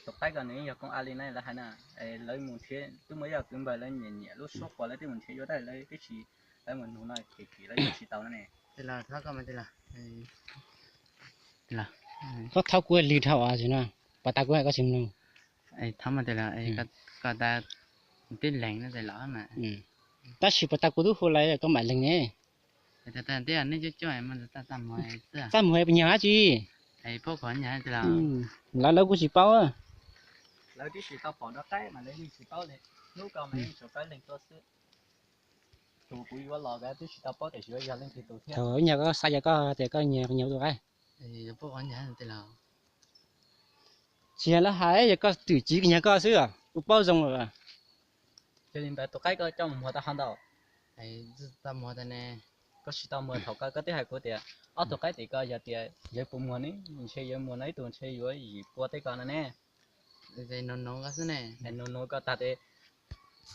Tus qaib ko nws yog koob ab li na lawv hais na, lawv mus nrhiav twb muaj ib yam kwv npawg lawv nyiam nyiam lub suab quas lawv twb mus nrhiav yuav tag lawv twb tsis, lawv mus nug no kim kim lawv yuav tsis tau na ne. Koj thaub kuv lwg dhau os no, puas tas kuv hais koj tsis mloog. Koj tas tib leeg no los mas. Tab sis puas tas kuv tub hu lawm koj mam lees ne. Txaj muag puas nyag dab tsi? Lawv lawv kuv tsis paub. Lawv tib si tau pom nrog qaib mas lawv yeej tsis paub li. Hnub ko mas yeej tsuas qaib leeg tuaj xwb. Tus kuv yuav los lawv twb tsis tau paub tias yuav yog leej twg tus thiab. Thaum nyag koj xav yog koj tias koj nyiam tus qaib. Tsis yog lawv hais, yog koj twm tsiv nyag koj xwb, kuv paub zoo lawm. Yog li ntawd tus qaib koj coj mus muag tau hov ntau? Koj tsis tau muag thaum ko koj twb hais kuv tias ob tug qaib tim ko yog tias yawg puas muag ne, ntshe yawg muag no ib tug ntshe yuav yim pua tej ko no ne. Nug nug koj tag tes